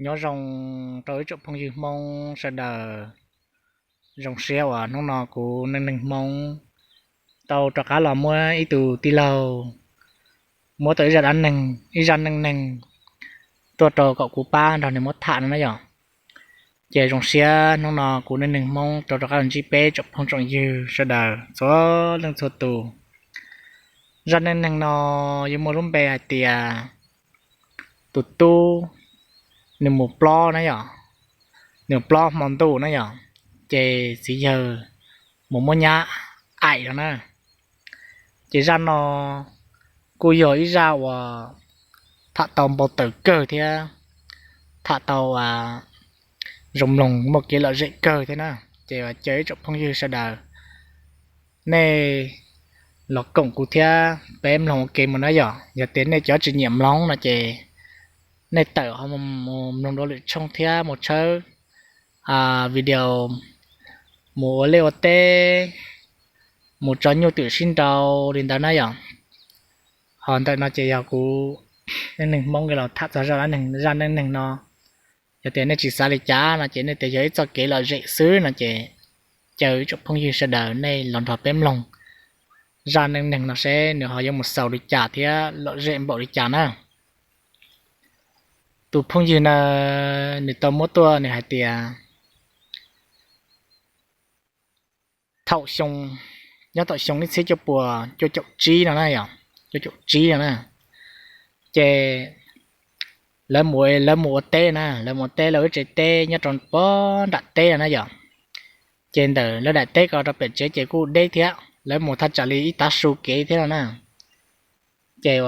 Nyob zoo rau ib tsoom phooj ywg Hmoob sawv daws. Zoo siab uas hnub no kuv neej neeg Hmoob tau rov qab los muab ib tug tij laug, muab tau ib zaj dab neeg, ib zaj neej neeg tuaj rau kom kuv pab nrog nws muab tham no na yom. Ces zoo siab hnub no kuv neej neeg Hmoob rau rov qab los ntsib peb tsoom phooj tsoom ywg sawv daws txhua leej txhua tus. Zaj neej neeg no yuav muaj lub npe hais tias tus tub nws mus plob na yom, nws plob hmo ntuj na yom, ces txiv yawg mus muab nyab aim no na. Ces zaj no kuj yog ib zaj uas tham tau npau taws kawg thiab tham tau zoo mloog muaj kev lom zem kawg thiab na. Ces caw ib tsoom phooj ywg sawv daws nej los koom kuv thiab peb mloog ua ke mus na yom. Yog tias nej cov tsis nyiam mloog no ces nej tawm mus mloog dua lwm tshooj thiab mus tshawb video, mus ua liaj ua teb, mus tso nyuj twm sib nraus li ntawd na yom. Ho ntawm no ces yog kuv neej neeg Hmoob los tham txog zaj neej neeg no. Yog tias nej tsis xav li cas no ces nej tias yog ib txoj kev lom zem xwb no ces caw ib tsoom phooj ywg sawv daws nej los nrog peb mloog zaj neej neeg no seb nws ho yuav mus xaus li cas thiab lom zem npaum li cas na. Tus phooj ywg na, nws tau muab tuaj nws hais tias thaum xyoo, nyob thaum xyoo ib txhiab cuaj puas cuaj caum tsib no na yom, cuaj caum tsib no na, ces lawv mus, lawv mus ua teb na, lawv mus ua teb lawv ib tsev teb nyob rau pem nram teb no na yom. Ces ntawm lawv daim teb ko rau pem tsev ces kuj deb thiab, lawv mus thaj tsam li ib tav su kev thiab no na. Ces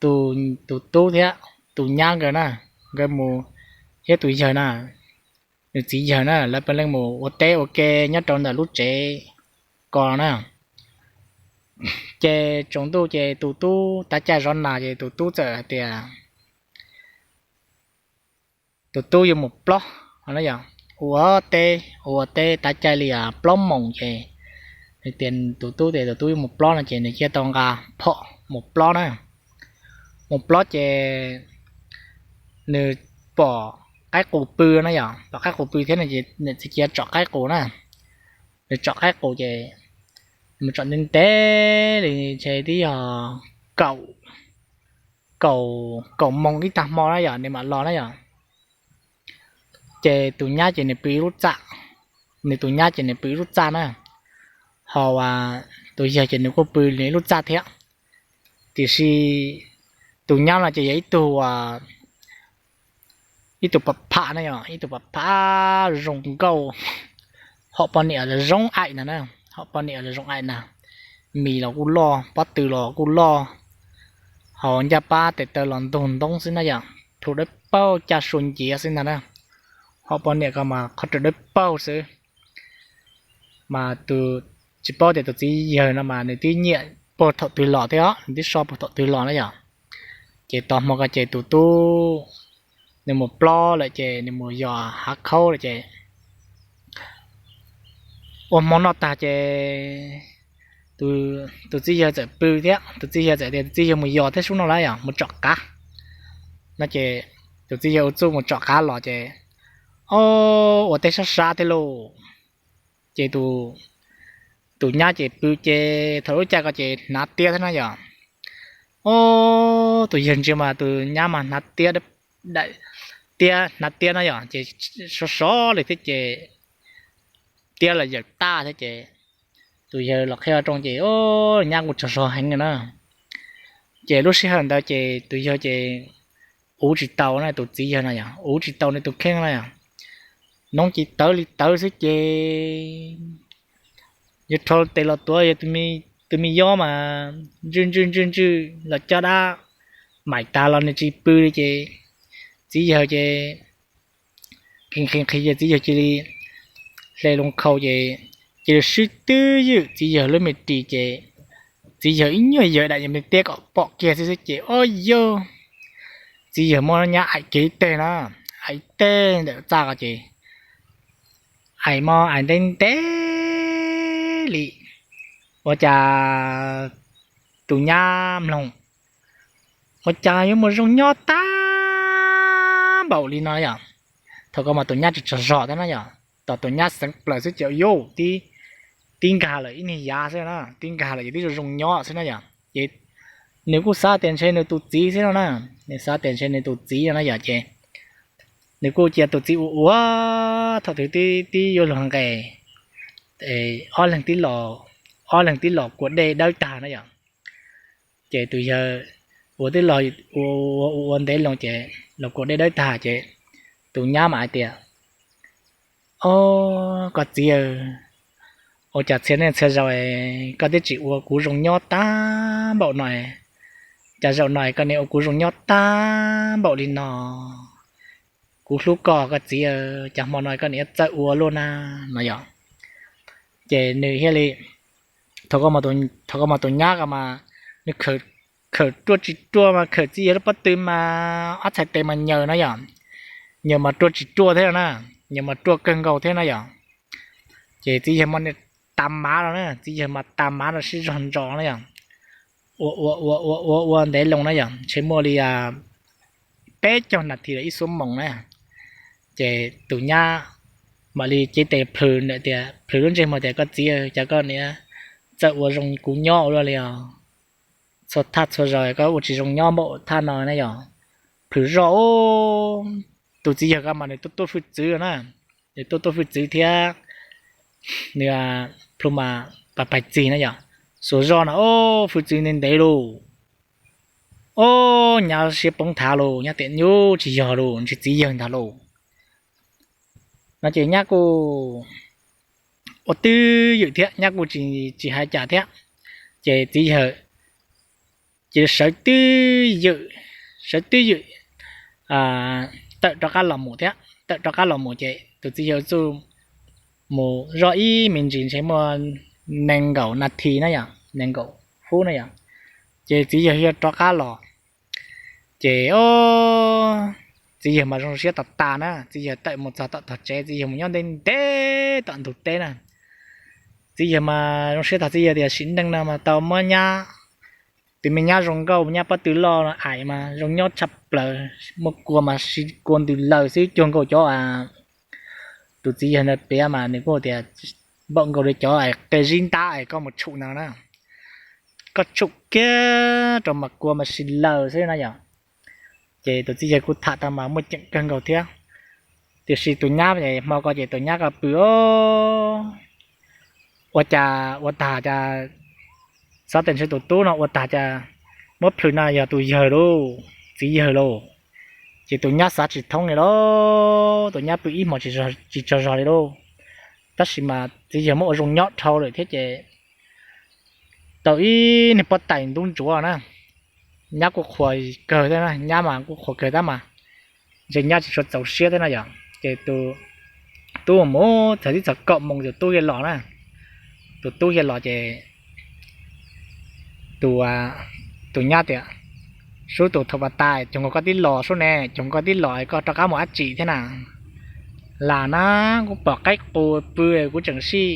tus tub thiab tus nyab nkawd na, nkawd mus thiab tus yawg na, nws txiv yawg na, lawv peb leeg mus ua teb ua ke nyob rau ntawm lub tsev ko na. Ces tsaus ntuj ces tus tub tav caij zov nas ces tus tub txawm hais tias tus tub yuav mus plob no yom, ua teb ua teb tav caij li plaub moos ces nws tias tus tub tias tus tub yuav mus plob no ces nws thiaj tau nqa phom mus plob na. Mus plob ces nws pom qaib qus pw na yom, pom qaib qus pw thiab nws txiv cia tsom qaib qus na. Nws tsom qaib qus ces mus tsom ntev ntev li ntshe twb yog kaum, kaum, kaum moos ib tag hmo na yom nws mam los na yom. Ces tus nyab ces nws pw ib lub txaj, nws tus nyab ces nws pw ib lub txaj na, ho tus yawg ces nws kuj pw nws ib lub txaj thiab. Tiam sis tus nyab no ces yog ib tug ib tug pam pham na yom, ib tug pam pham zoo nkauj, hom poj niam los zoo aim na na, hom poj niam los zoo aim na, mis los kuj loj, pob tw los kuj loj, hos ncaj pab tes taw los ntug ntoob xwb na yom, plhu dawb paug caj sua nciav xwb ntag na. Hom poj niam ko mas qhov raws dawb paug xwb. Mas tsis paub tias tus txiv yawg no mas nws twb nyiam puag thaum twg los thiab os, nws twb so puag thaum twg los na yom. Ces tos hmo ko ces tus tub nws mus plob lawm ces nws mus yos hav khaub lawm ces ua hmo noj tag ces tus txiv yawg txawm pw thiab, tus txiv yawg txawm tias tus txiv yawg mus yos thiab sub no lawm yom, mus tsom qav no ces tus txiv yawg ua txuj mus tsom qav los ces, o, ua teb sab sab thiab lauj. Ces tus nyab ces pw ces thaum lub caij ko ces hnav tiab thiab na yom. O, tus yawg ntsia mas tus nyab mas hnav tiab, tiab hnav tiab na yom, ces sov sov li thiab ces tiab los yawm taj thiab ces tus yawg los qhia rooj ces nyab kuj tsaug zog heev na. Ces lub sij hawm ntawd ces tus yawg ces uv tsis tau na, tus txiv yawg no yom, uv tsis tau nws tus kheej na yom, noob ces tawv li tawv xwb ces yuav rho tes los tuav yog tus me yob mas ntswj ntswj ntswj ntswj los caj dab maim tas los nws tsis pw li ces txiv yawg ces nqhis nqhis nqhis ces txiv yawg cia li hle loo khau ces cia li swb twb ywm txiv yawg lub me ris ces txiv yawg ib nyuag yawm daim me tiab kom pom kiag xwb xwb ces o yog txiv yawg muab nyab aim kiag ib teg na, aim ib teg ntawm txaj ko ces aim mas aim ntev ntev li, ua cas tus nyab mloog ua cas yuav mus zoo nyob tag npaum li no yom. Thaum ko mas tus nyab tsis tsaug zog thiab na yom, tos tus nyab xeev plaws xwb ces yuj, tib nkag lawm ib niag yav xwb na, tib nkag lawm ces twb zoo zoo nyob xwb na yom. Ces nws kuj xav tias ntshe nws tus txiv xwb no na, nws xav tias ntshe nws tus txiv no na yom. Ces nws kuj cia tus txiv ua ua, thaum twg tib yuav luag nqes, ob leeg tib los, ob leeg tib los kua dej dawb tag na yom. Ces tus yawg ua tib los ua ua ntev loo ces los kua dej dawb tag ces tus nyab mam hais tias, Ob, koj txiv, ua cas txhia niaj txhia zaus koj twb tsis ua kuv zoo nyob tag npaum no, cas zaum no koj niaj ua kuv zoo nyob tag npaum li no? Kuv hlub koj koj txiv, cas hmo no koj niaj txawj ua luaj na, no yom. Ces nws thiaj li, thaum ko mas tus nyab ko mas nws khawm ruaj tsis ruaj mas khawm txiv yawg lub pob tw mas ob txhais tes mas nyaws na yom, nyaws mas ruaj tsis ruaj thiab na, nyaws mas ruaj kawg nkaus thiab na yom. Ces txiv yawg mas tas mav no na, txiv yawg mas tas mav no sib zog ntsos na yom, ua ua ua ua ua ua ntev loo na yom, ntshe muaj li peb caug nas this los ib xuab moos na. Ces tus nyab mam li cev tes plhws na tias, plhws lub ntsej muag tias, Koj txiv, cas koj niaj txawj ua zoo kuv nyob ua luaj li os? Txhua thaj txhua zaus koj ua tsis zoo nyob npaum thaj no na yom. Plhws zoj, tus txiv yawg ko mas nws tuaj tuaj hwj txwv na, nws tuaj tuaj hwj txwv thiab nws plhu mas pais pais txig na yom. Xuas zoj no, Ob, hwj txwv ntev ntev lauj, ob, nyab siab poob nthav lauj, nyab tias, Nyuj, tsis yog lauj, ntshe txiv yawg ntag lauj, no ces nyab kuj ua twj ywm thiab, nyab kuj tsis hais cas thiab. Ces txiv yawg ces sawv twj ywm, sawv twj ywm tawm rov qab los mus thiab. Tawm rov qab los mus ces tus txiv yawg txuj mus zoj ib me ntsis ntshe muaj nees nkaum nas this na yom, nees nkaum hub na yom. Ces txiv yawg yog rov qab los, ces ob, txiv yawg mas zoo siab tas tas na, txiv yawg tawm mus txog tom tog tsev, txiv yawg mus nyob ntev ntev tom ntug teb na. Txiv yawg mas zoo siab tas, txiv yawg tias, Sim neej no mas tau muab nyab, tus me nyab zoo nkauj, nyab pob tw loj no aim mas zoo nyob tshaj plaws, muaj kua mas si kua ntws laws xwb, cuag nkaus cov, tus txiv yawg ntawd piav mas nws kuj tias, Npaum nkaus li cov qe zib ntab es koj mus tshum no na, koj tshum kiag rau mas kua mas si laws xwb na yom. Ces tus txiv yawg kuj tham tau mas muaj ceem kawg nkaus thiab. Tiam sis tus nyab, hmo ko ces tus nyab ko pw, ua cas ua tag cas xav tias ntshe tus tub no ua tag cas muab plhws no yog tus yawg lauj, txiv yawg lauj. Ces tus nyab xav tsis thoob li lauj, tus nyab pw ib hmos tsis tsaug zog li lauj. Tab sis mas txiv yawg muab ua zoo nyob dhau lawm thiab ces tau ib niag pob tais ntub ntsuav na, nyab kuj qhuas kawg thiab, nyab mas kuj qhuas kawg tab mas ntshe nyab tsis tshua txaus siab thiab na yom. Ces tus tub mus txog tib txog kaum moos tus tub thiaj los na. Tus tub thiaj los ces tus nyab tias, Sub, tus thaum pas tas cuag nkaus koj tib los sub ne, cuag nkaus koj tib los koj rov qab mus dab tsi thiab na? Lam na, kuv pom qaib qus pw kuv tseem sij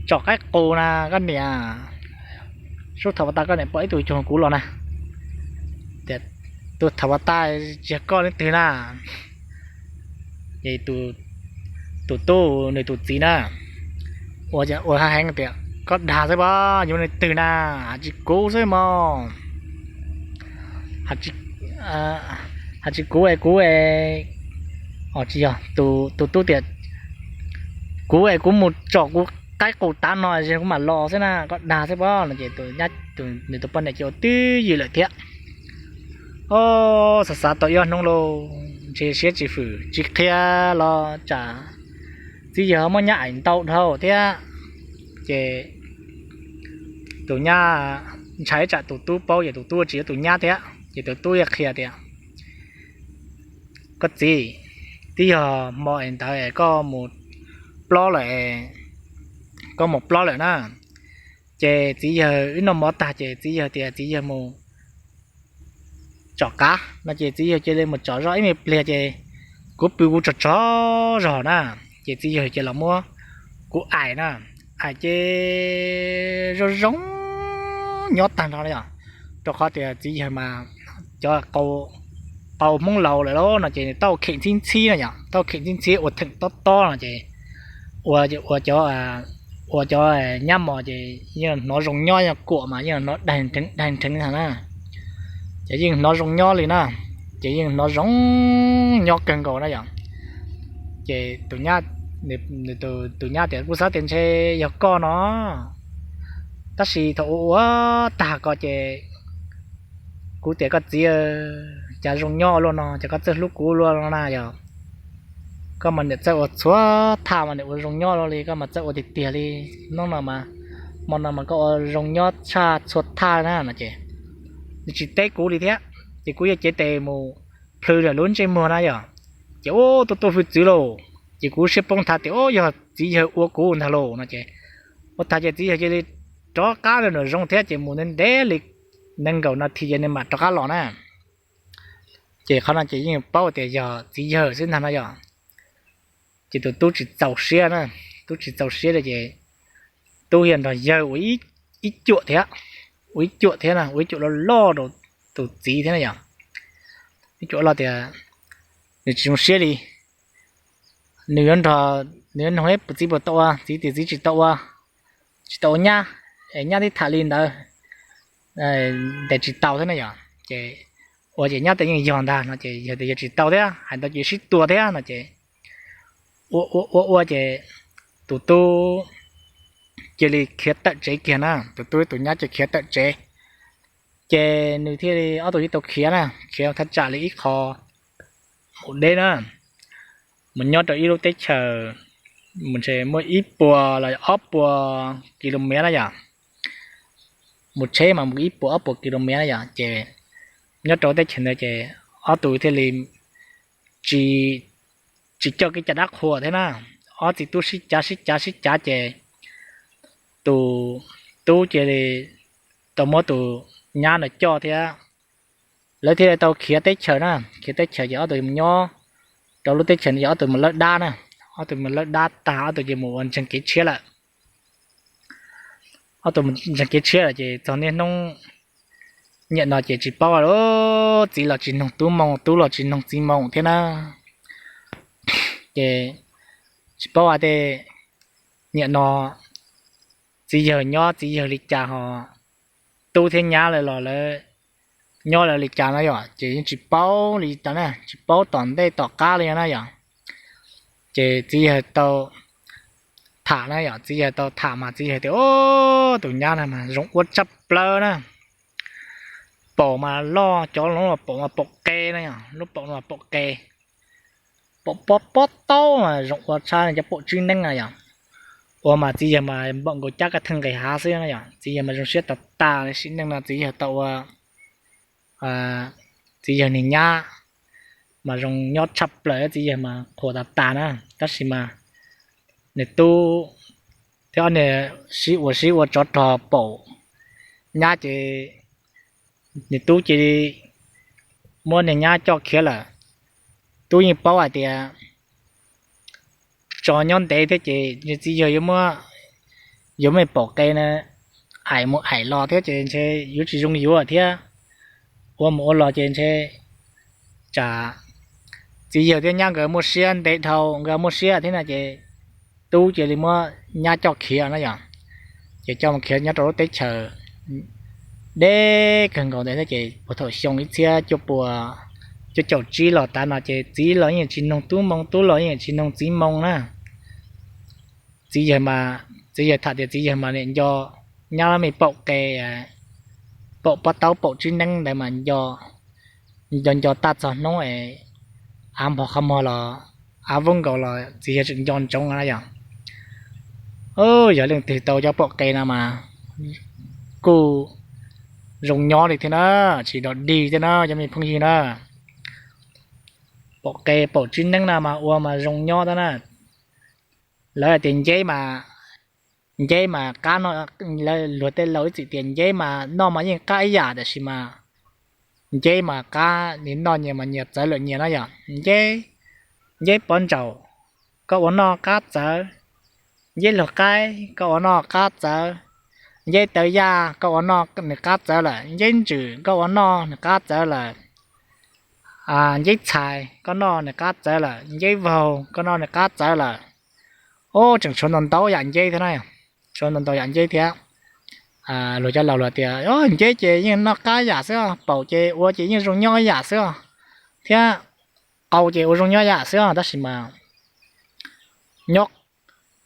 tsom qaib qus na koj niam. Sub, thaum pas tas koj niam pom ib tug cuag kuv los na. Tus thaum pas tas tsis yog koj leej twg na? Ces tus tub nws tus txiv na, ua ua heev tias, Koj dag xwb pob, yuav leej twg na? Has tsis kuv xwb mog. Has tsis kuv es kuv, tsis yog, tus tub tias, Kuv es kuv mus tsom kuv qaib qus tav no es kuv mam los xwb na, koj dag xwb pob no. Ces nws tus poj niam ces ua twj ywm lawm thiab. Ob, xav xav tau ib ob hnub lauj, ntshe siab tsis fwm tsis qhia los tsam txiv yawg muab nyab aim ntau dhau thiab. Ces tus nyab ntshai tsam tus tub paub ces tus tub tsis yuav tus nyab thiab ces tus tub thiaj qhia tias, Koj txiv, twb yog hmo es ntawd koj mus plob lawm, koj mus plob lawm na. Ces txiv yawg wb noj mov tag ces txiv yawg tias txiv yawg mus tsom qaib no ces txiv yawg cia li mus tsom zoj ib me pliag ces kuv pw kuv tsaug tsaug zog na, ces txiv yawg cia li los muab kuv aim na, aim ces zoo zoo nyob tag nrho li os, rau qhov tias txiv yawg mas cov qau paus Hmoob laus lawm lauj no ces nws tau khem ntxhib ntxhib no yom, tau khem ntxhib ntxhib ua theem tob tob no ces ua, ua cov, ua cov nyab mos ces yeej hnov zoo nyob, yog kuam mas yeej hnov daig nrheev daig nrheev ntag na. Ces yeej hnov zoo nyob li na, ces yeej hnov zoo nyob kawg nkaus na yom. Ces tus nyab, tus nyab tias kuv xav tias ntshe yog koj no, tab sis thaum ua ua tag ko ces kuv tias koj txiv, cas zoo nyob luaj no, ces koj txawj hlub kuv luaj no na yom. Koj mas niam txawj ua txhua thaj mas niam ua zoo nyob luaj li, koj mas txawj ua tiag tiag li. Hnub no mas, hmo no mas koj ua zoo nyob tshaj txhua thaj na no ces nws tsis teb kuv li thiab. Ces kuv yuav cev tes mus plhws lawm lub ntsej muag na yom. Ces ua tuaj tuaj hwj txwv lauj, ces kuv siab poob nthav tias ua yog txiv yawg ua kuv ntag lauj no ces ua tag ces txiv yawg cia li rov qab nram zoov thiab ces mus ntev ntev li nees nkaum nas this ces nws mam rov qab los na. Ces qhov no ces yeej paub tias yog txiv yawg xwb ntag no yom. Ces tus tub tsis txaus siab na, tub tsis txaus siab li ces tub yog nrog yawg ua ib cuam thiab, ua ib cuam thiab na, ua ib cuam loj loj rau tus txiv thiab na yom. Ib cuam loj tias nws tsis zoo siab li, nws yuav nrog, nws yuav nug txiv puas tau ua, txiv tias txiv tsis tau ua, tsis tau ua nyab, es nyab twb tham li ntawd, ntes tsis tau thiab na yom. Ces ua ces nyab tias yeej yog ntag no ces yog tias yog tsis tau thiab hais ntau ces sib tua thiab no ces ua ua ua ua ces tus tub cia li khiav tawm tsev kiag na, tus tub tus nyab cia khiav tawm tsev. Ces nws thiaj li ob tug thiaj tau khiav na, khiav thaj tsam li ib qho mus deb na, mus nyob rau ib lub teb chaws, mus ntshe muaj ib puas los ob puas ki lu mev na yom. Mus tsheb mas mus ib puas ob puas ki lu mev na yom. Ces nyob rau teb chaws ntawd ces ob tug thiaj li tsis, tsis coj kev cai dab qhuas thiab na. Ob txiv tub sib cav sib cav sib cav ces tus tub cia li tau muab tus nyab no coj thiab. Lawv thiaj li tau khiav teb chaws na, khiav teb chaws ces ob tug mus nyob rau lub teb chaws no ces ob tug mus lawb dab na. Ob tug mus lawb dab tag ob tug ces mus ua ntseeg kev tshiab lawm. Ob tug mus ntseeg kev tshiab lawm ces txog niaj hnub nyiam no ces tsis paub, txiv los tsis noog tub moo, tub los tsis noog txiv moo thiab na. Ces tsis paub hais tias nyiam no txiv yawg nyob txiv yawg li cas ho tub thiab nyab lawv los lawv nyob lawv li cas na yom. Ces yeej tsis paub li cas na, tsis paub tom ntej tom qab li na yom. Ces txiv yawg tau tham na yom, txiv yawg tau tham mas txiv yawg tias, o, tus nyab no mas zoo ua tshaj plaws na. Paum mas loj, cov lub paum mas paum qe na yom, lub paum no mas paum qe, paum pob pob taub mas zoo ua tshaj cov paum tsib neeb na yom. Ua mas txiv yawg mas npaum nkaus cab kab theej nqis hav xwb na yom, txiv yawg mas zoo siab tas tas li. Sim neej no txiv yawg tau ua, txiv yawg niag nyab mas zoo nyob tshaj plaws, txiv yawg mas qhuas tas tas na. Tab sis mas nws tub thiab ob niag sib ua sib ua tsov rog paum nyab ces nws tub cia li muab niag nyab coj khiav lawm. Tub yeej paub hais tias tso nyob ntev thiab ces txiv yawg yuav muab, yuav muab paum qe na aim mus aim los thiab ces ntshe yuav tsis zoo yuav thiab. Ua mus ua los ces ntshe tsam txiv yawg thiab nyab nkawd muaj siab ntev dhau, nkawd muaj siab thiab no ces tub cia li muab nyab coj khiav na yom. Ces coj mus khiav nyob rau lub teb chaws deb kawg nkaus ntawd thiab ces puag thaum xyoo ib txhiab cuaj pua cuaj caum tsib los tav no ces txiv los yeej tsis noog tub moo, tub los yeej tsis noog txiv moo na. Txiv yawg mas, txiv yawg tham tias txiv yawg mas niam nco nyab lub me paum qe, paum pob taub paum tsib neeb ntawd mas nco, nco nco tag txog hnub es av npog qhov muag los av voob nkaus los txiv yawg tseem nco ntsoov na yom. Yog leej twg tau cov paum qe no mas kuj zoo nyob li thiab na, tsis dog dig thiab na cov me phooj ywg na. Paum qe paum tsib neeb no mas ua mas zoo nyob tab na. Lawv hais tias nceb mas, nceb mas qab no, luag tej laus ib txwm tias nceb mas noj mas yeej qab ib yam, tab sis mas nceb mas qab nws noj nyias mas nyias txawv lawm nyias na yom. Nceb, nceb pov ntsaum koj ua noj qab txawv, nceb luag qaib koj ua noj qab txawv, nceb taw yaj koj ua noj nws qab txawv lawm, nceb ntswm koj ua noj nws qab txawv lawm. Nceb txhais koj noj nws qab txawv lawm, nceb vaug koj noj nws qab txawv lawm. Ub, tseem tshuav ntau ntau yam nceb thiab na, tshuav ntau ntau yam nceb thiab. Luag cov laus lawm tias nceb ces yeej noj qab yam xwb, paum ces ua ces yeej zoo nyob yam xwb, thiab qau ces ua zoo nyob yam xwb, tab sis mas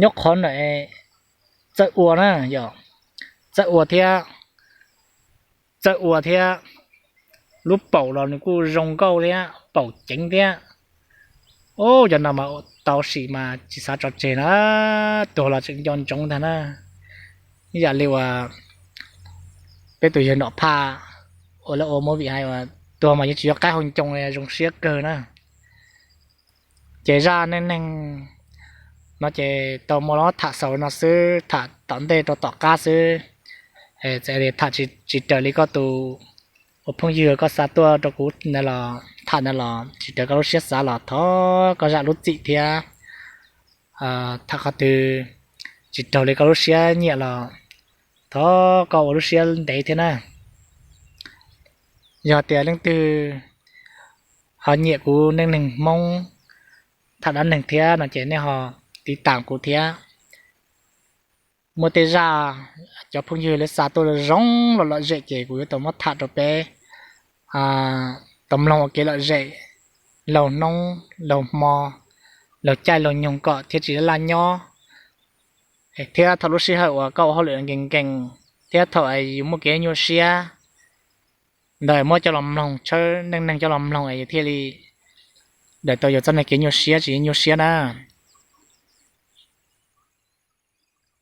nyob qhov ntawm txawj ua na, yog txawj ua thiab, txawj ua thiab, lub paum los nws kuj zoo nkauj thiab paum ceev thiab. Ub, cov no mas tau sim mas tsis xav tso tseg na, tuag los tseem nco ntsoov ntag na. Ib yam li uas peb tus yawg Nom Phaj uas lawv ua movie hais uas tuag mas yeej tsis yuav qaib hau ncoo, zoo siab kawg na. Ces zaj neej neeg no ces tau muaj los tham xaus no xwb, tham tom ntej rau tom qab xwb. Txawm li tham tsis raws li koj tus, ua phooj ywg koj xa tuaj rau kuv na los tham na los tsis raws koj lub siab xav los thov koj zam lub txim thiab. Tham qhov twg tsis raug li koj lub siab nyiam los thov koj ua lub siab ntev thiab na. Yog tias leej twg ho nyiam kuv neej neeg Hmoob tham dab neeg thiab no ces nej ho tiv tam kuv thiab. Muaj tej zaj cov phooj ywg lawv xa tuaj zoo los lom zem ces kuv yuav tau muab tham rau peb tau mloog ua kev lom zem laug hnub laug hmo, laug caij laug nyoog kom thiaj tsis laj laj nyob. Thiab thaum lub sij hawm uas koj ua hauj lwm nkees nkees thiab thaum yus muaj kev nyuaj siab ntawd muab coj los mloog, tshawb neej neeg coj los mloog es yus thiaj li daws tau yus txoj neej kev nyuaj siab tsis nyuaj siab na.